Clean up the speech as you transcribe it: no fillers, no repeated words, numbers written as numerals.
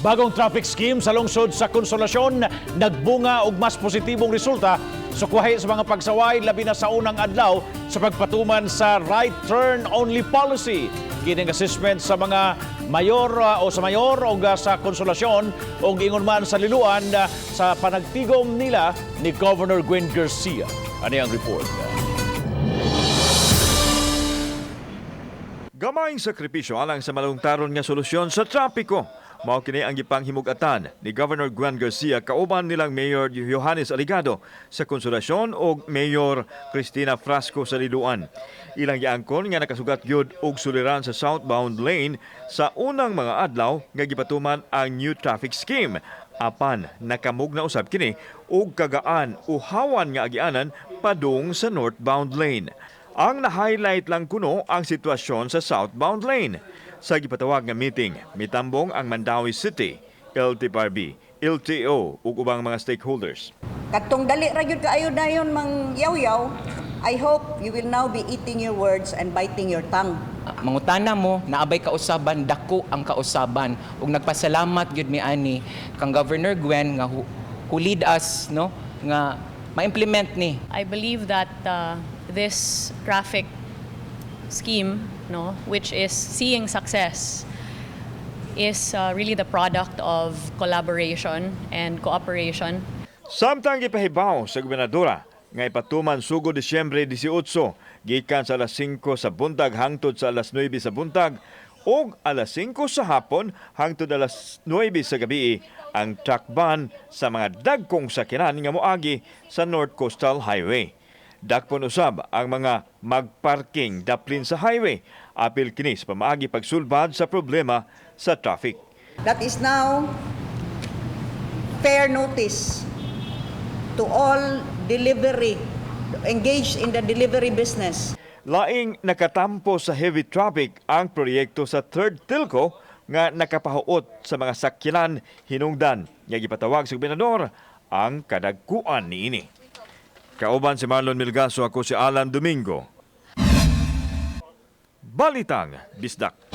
Bagong traffic scheme sa lungsod sa Konsolasyon nagbunga og mas positibong resulta sukwahi sa mga pagsaway, labi na sa unang adlaw sa pagpatuman sa right turn only policy. Kining assessment sa mga mayor o sa mayor o sa Konsolasyon o ingon man sa Liloan sa panagtigom nila ni Governor Gwen Garcia. Ani ang report? Gamayng sakripisyo alang sa malungtaron nga solusyon sa trapiko. Mao kini ang gipanghimug-atan ni Governor Gwen Garcia kauban nilang Mayor Johannes Aligado sa Konsolasyon ug Mayor Cristina Frasco sa Liloan. Ilang giangkon nga nakasugat gyud og suliran sa southbound lane sa unang mga adlaw nga gipatuman ang new traffic scheme. Apan nakamugna usab kini og kagaan o hawan nga agianan padung sa northbound lane. Ang na-highlight lang kuno ang sitwasyon sa southbound lane. Sa gipatawag nga meeting, mitambong ang Mandaue City, LTFRB, LTO ug ubang mga stakeholders. Katong dali ra gyud kaayo dayon mang yaw-yaw, I hope you will now be eating your words and biting your tongue. Mangutana mo, naabay kausaban, dako ang kausaban. Ug nagpasalamat gyud mi ani kang Governor Gwen nga who lead us, no, nga ma-implement ni. I believe that this traffic scheme, no, which is seeing success, is really the product of collaboration and cooperation. Samtang gipahibaw sa gobernadora nga ipatuman sugod Disyembre 18 gikan sa alas 5 sa buntag hangtod sa alas 9 sa buntag ug alas 5 sa hapon hangtod alas 9 sa gabi ang truck ban sa mga dagkong sakyanan nga moagi sa North Coastal Highway. Dakpon usab ang mga magparking daplin sa highway. Apil kini sa pamaagi pagsulbad sa problema sa traffic. That is now fair notice to all delivery engaged in the delivery business. Laing nakatampo sa heavy traffic ang proyekto sa Third Tilco nga nakapahuot sa mga sakyanan hinungdan nga gipatawag sa gobernador ang kadagkuan niini. Kauban si Marlon Milgaso, ako si Alan Domingo. Balitang Bisdak.